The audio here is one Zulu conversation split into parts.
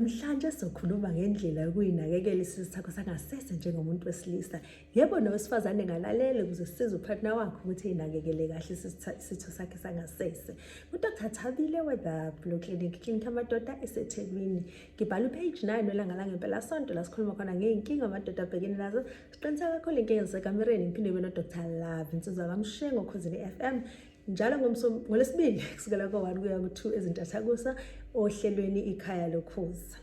Namhlanje sizokhuluma ngendlela yokuyinakekela isitho sakho sangasese njengomuntu wesilisa. Yebo, nowesifazane ngalalela ukuze sisize upartner wakho ukuthi eyinakekele kahle isitho sakhe sangasese. UDr Thabile we-The Blue Clinic, Clinic Amadoda eseThekwini. Ngibhala upage 9 welanga langempelasonto la sikhuluma khona ngey'nkinga amadoda abhekene nazo. Siqinisa kakhulu iy'nkinga zasekamereni ngiphinde ngibe noDr Love insizwa kaMshengo Khozini FM. Njalo ngoLwesibili kusukela ko-1 kuya ku-2 ezintathakusa ohlelweni Ikhaya Lokhuza.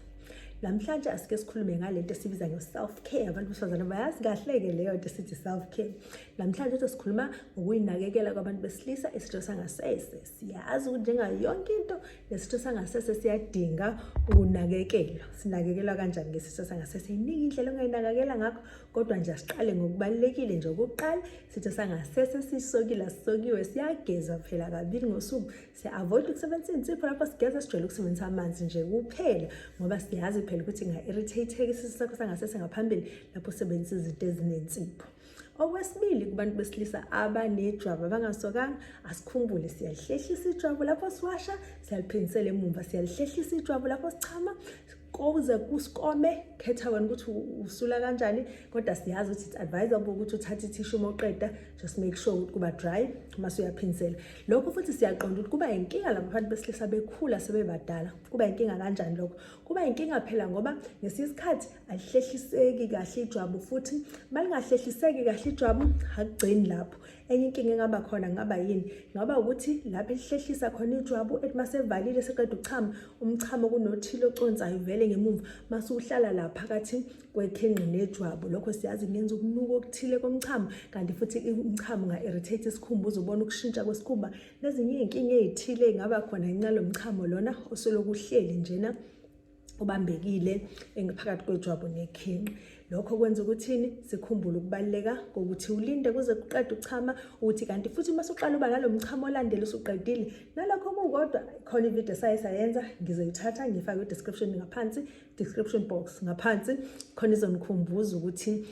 Namhlanje asike sikhulume ngale nto esibiza nge-self care. Abantu besifazane bayazi kahle-ke leyo nto esithi self care. Namhlanje ukuthi sikhuluma ngokuyinakekela kwabantu besilisa isitho sangasese. Siyazi ukuthi njengayo yonke into nesitho sangasese siyadinga ukunakekelwa. Sinakekelwa kanjani ngesitho sangasese? Iningi indlela ongayinakekela ngakho, kodwa nje asiqale ngokubalulekile nje. Okokuqala, sitho sangasese sisokile asisokiwe, siyagezwa phela kabili ngosuku. Siya-avoid ukusebenzisa iy'nsipho lapho sigeza, sijwayele ukusebenzisa amanzi nje kuphela, ngoba siyazi phela ukuthi inga-irritate-eka isitho sakho sangasese ngaphambili lapho usebenzisa izinto ezinensipho. Okwesibili, kubantu besilisa abanejwabu abangasokanga, asikhumbule, siyalihlehlisa ijwabu lapho siwasha, siyaliphindisela emumva, siyalihlehlisa ijwabu lapho sichama kuze kusikome. Khetha wena ukuthi usula kanjani, kodwa siyazi ukuthi it's advisable ukuthi uthathe ithishu uma uqeda, just make sure ukuthi kuba dry mase uyaphindisela. Lokho futhi siyaqonda ukuthi kuba inkinga lapho abantu besilisa bekhula sebebadala. Kuba inkinga kanjani lokho? Kuba inkinga phela ngoba ngesinye isikhathi alihlehliseki kahle ijwabu, futhi malingahlehliseki kahle ijwabu akugcini lapho. Enye inkinga engaba khona ngaba yini? Ngaba ukuthi lapho elihlehlisa khona ijwabu, ethi masevalile seqeda ukuchama, umchamo kunothile oconsayo vele ngemumva, mase uhlala la phakathi kwekhenqi nejwabu. Lokho siyazi kungenza ukunuka okuthile komchamo, kanti futhi umchamo unga-irritate isikhumba, uzobona ukushintsha kwesikhumba nezinye iy'nkinga ey'thile ey'ngaba khona ngenxa lomchamo lona osoloko uhleli njena ubambekile engaphakathi kwejwabu nekhinqi. Lokho kwenza ukuthini? Sikhumbule ukubaluleka kokuthi ulinde kuze kuqede ukuchama, ukuthi kanti futhi uma usuqala uba nalo mchamo olandela usuqedile nalokho kukodwa. Khona ividiyo saye sayenza, ngizoyithatha ngifake kwi-description ngaphansi, description box ngaphansi khona, izonikhumbuza ukuthi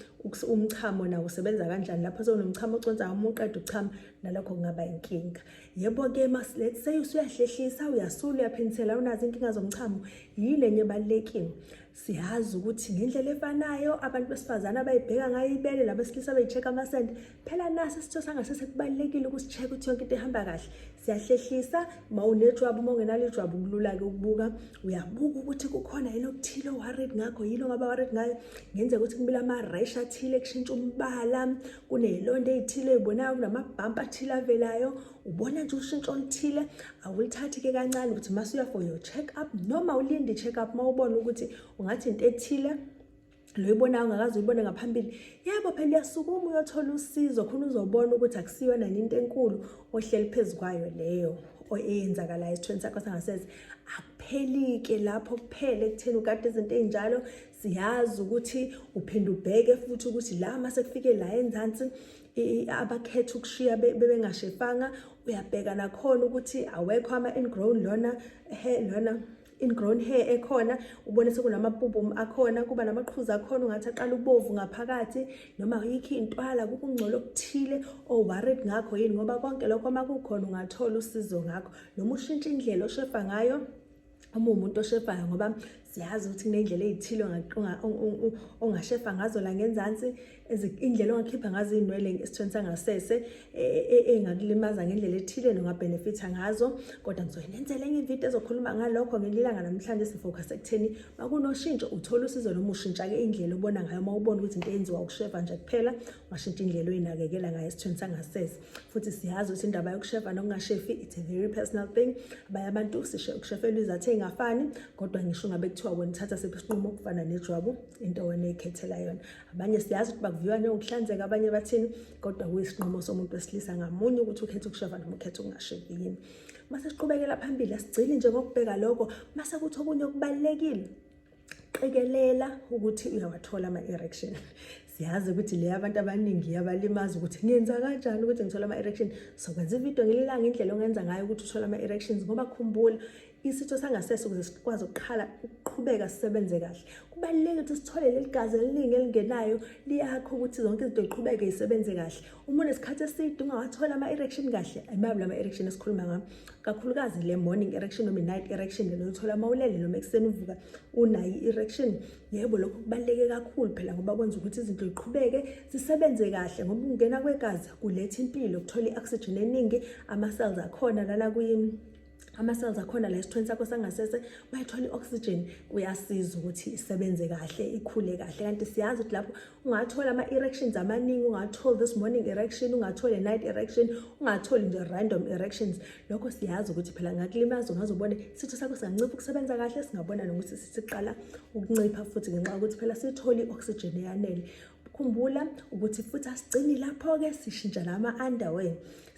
umchamo nawo usebenza kanjani lapho sewunomchamo oconsayo uma uqeda ukuchama. Nalokho kungaba inkinga. Yebo-ke, let's say usuyahlehlisa, uyasula, uyaphindisela, unazo inkinga zomchamo. Yini enye ebalulekile? Siyazi ukuthi ngendlela efanayo abantu besifazane abayibheka ngayo ibele, labesilisa beyi-check amasende, phela naso isitho sangasese kubalulekile ukusi-check ukuthi yonke into ihamba kahle. Siyahlehlisa uma unejwabu, uma ungenalo ijwabu kulula-ke ukubuka. Uyabuka ukuthi kukhona yini okuthile o-worried ngakho, yini ongaba worried ngayo. Ngenzeka ukuthi kumele ama-rash athile kushintsha umbala, kuney'londa ey'thile ey'bonayo, kunamabhampa athile avelayo, ubona nje ushintsho oluthile. Awulithathi-ke kancane ukuthi mase uya for your check up, noma ulinde i-check up uma ubona ukuthi ungathi into ethile lo ibonayo ungakaze uyibone ngaphambili. Yebo phela, uyasukuma uyothola usizo khona uzobona ukuthi akusiyona into enkulu ohleli phezu kwayo leyo eyenzakalayo esithweni sakho sangasese. Akupheli-ke lapho kuphela ekutheni ukade izinto ey'njalo. Siyazi ukuthi uphinde ubheke futhi ukuthi la mase kufike la enzansi, abakhetha ukushiya bebengashefanga, uyabheka nakhona ukuthi awekho ama-ingrown lona hair, lona ingrown hair ekhona, ubone sekunamabhubhum akhona, kuba namaqhuzu akhona ungathi aqala ubovu ngaphakathi, noma yikho iy'ntwala, kukungcola okuthile o-worried ngakho yini, ngoba konke lokho uma kukhona ungathola usizo ngakho, noma ushintshe indlela oshefa ngayo uma uwumuntu oshefayo, ngoba siyazi ukuthi kuney'ndlela ey'thile ongashefa ngazo la ngenzansi, indlela ongakhipha ngazo iy'nwele esithweni sangasese ey'ngakulimaza ngendlela ethile nongabhenefitha ngazo. Kodwa ngizoyenzela enye ividiyo ezokhuluma ngalokho ngelinye ilanga. Namhlanje sifocus ekutheni makunoshintsho uthole usizo, noma ushintsha-ke indlela obona ngayo. Uma ubona ukuthi into eyenziwa ukushefa nje kuphela, ungashintsha indlela oyinakekela ngayo esithweni sangasese. Futhi siyazi ukuthi indaba yokushefa nokungashefi, it's a very personal thing. Abanye abantu ukushefela izathu ey'ngafani, kodwa ngisho ngabe kuthiwa wena uthatha siphi isinqumo, kufana nejwabu, into wena ey'khethela yona. Abanye siyazi ukuthi bakuviwa njengokuhlanzeka, abanye bathini, kodwa kuyisinqumo somuntu wesilisa ngamunye ukuthi ukhetha ukushefa noma ukhetha ukungashefi yini. Mase siqhubekela phambili, asigcini nje ngokubheka lokho. Mase kuthi okunye okubalulekile, qikelela ukuthi uyawathola ama-erection. Siyazi ukuthi le abantu abaningi iyabalimaza ukuthi ngenza kanjani ukuthi ngithole ama-erection. Sokwenza ividiyo ngelilanga, indlela ongenza ngayo ukuthi uthole ama-erections, ngoba khumbula Isitho sangasese ukuze sikwazi ukuqhala ukuqhubeka sisebenze kahle, kubalulekile ukuthi sithole leli gazi eliningi elingenayo, liyakho ukuthi zonke izinto ziqhubeke zisebenze kahle. Uma unesikhathi eside ungawathola ama-erection kahle, ayimabi lama-erection esikhuluma ngawo, kakhulukazi le morning erection noma i-night erection lelo uthola uma ulele noma ekuseni uvuka unayo i-erection. Yebo, lokho kubaluleke kakhulu phela ngoba kwenza ukuthi izinto ziqhubeke zisebenze kahle, ngoba ukungena kwegazi kuletha impilo, kuthola i-oxygen eningi, ama-cells akhona lana kuyi ama-cells akhona la esithweni sakho sangasese bayithola i-oxygen, kuyasiza ukuthi isebenze kahle, ikhule kahle. Kanti siyazi ukuthi lapho ungathola ama-erections amaningi, ungatholi this morning erection, ungatholi night erection, ungatholi nje random erections, lokho siyazi ukuthi phela ngakulimaza. Ungaze ubone isitho sakho singancipha ukusebenza kahle, singabona nokuthi siqala ukuncipha futhi ngenxa yokuthi phela sithole i-oxygen eyanele. Khumbula ukuthi futhi asigcini lapho-ke, sishintsha nama-underwear.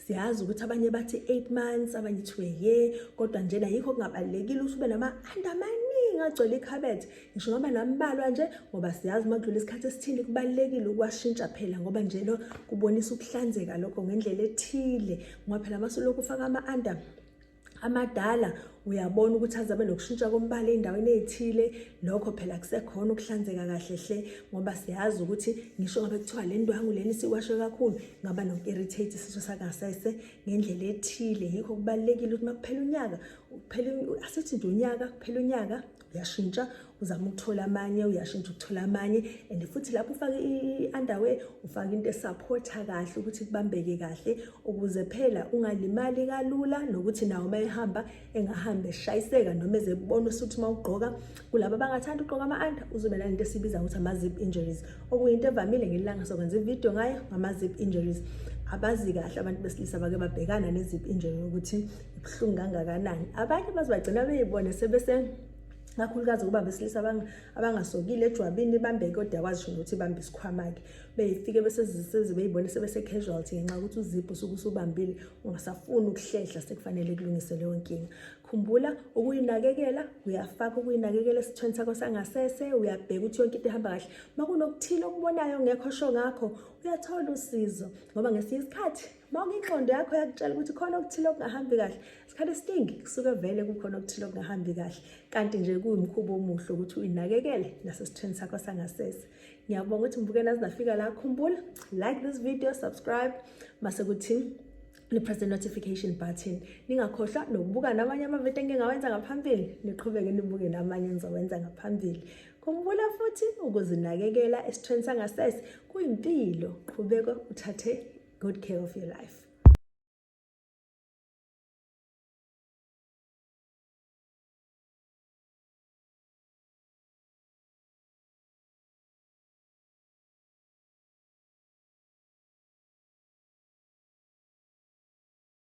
Siyazi ukuthi abanye bathi 8 months, abanye 2 a year, kodwa njena yikho kungabalulekile ukuthi ube nama-under amaningi agcwele ikhabethe, ngisho ngoba nambalwa nje, ngoba siyazi uma kudlula isikhathi esithile kubalulekile ukuwashintsha phela, ngoba nje lo kubonisa ukuhlanzeka lokho ngendlela ethile, ngoba phela masulokhu ufaka ama-under amadala uyabona ukuthi azabe nokushintsha kombala ey'ndaweni ey'thile. Lokho phela kusekhona ukuhlanzeka kahle hle, ngoba siyazi ukuthi ngisho ngabe kuthiwa le ndwangu lena isiwashe kakhulu, ngaba noku-irritate isitho sangasese ngendlela ethile. Yikho kubalulekile ukuthi uma kuphela unyaka, kuphela, asithi nje unyaka, kuphela unyaka, uyashintsha, uzama ukuthola amanye, uyashintsha ukuthola amanye. And futhi lapho ufake i-underwear, ufake into e-supporta kahle ukuthi kubambeke kahle, ukuze phela ungalimali kalula, nokuthi nawo uma ehamba engahambi eshayiseka noma ezebona usuthi uma ugqoka. Kulabo abangathanda ukugqoka ama-under, uzobe nalento esibiza ngokuthi ama-zip injuries, okuyinto evamile. Ngelanga sokwenza ividiyo ngayo, ngama-zip injuries. Abazi kahle abantu besilisa bake babhekana ne-zip injury ukuthi ibuhlungu kangakanani. Abanye baze bagcina beyibone sebese, kakhulukazi kuba besilisa abangasokile ejwabini, ibambeke, kodwa yakwazi ngisho nokuthi ibambe isikhwama-ke, beyifike bese beyibone sebese-casualty ngenxa yokuthi uziphu usuke usubambile, ungasafuni ukuhlehla, sekufanele kulungise leyo nkinga. Khumbula ukuyinakekela, uyafaka ukuyinakekela esithweni sakho sangasese, uyabheka ukuthi yonke into ihamba kahle. Uma kunokuthile okubonayo ongekho sho ngakho, uyathola usizo, ngoba ngesinye isikhathi uma ingqondo yakho yakutshela ukuthi khona okuthile okungahambi kahle, isikhathi esiningi kusuke vele kukhona okuthile okungahambi kahle. Kanti nje kuwumkhuba omuhle ukuthi uyinakekele nasesithweni sakho sangasese. Ngiyabonga ukuthi ngibuke naze nafika la. Khumbula, like this video, subscribe, mase kuthi ni-press the notification button. Ningakhohlwa nokubuka namanye amavidiyo engike ngawenza ngaphambili, niqhubeke nibuke namanye engizowenza ngaphambili. Khumbula futhi, ukuzinakekela esithweni sangasese kuyimpilo. Qhubeka uthathe good care of your life.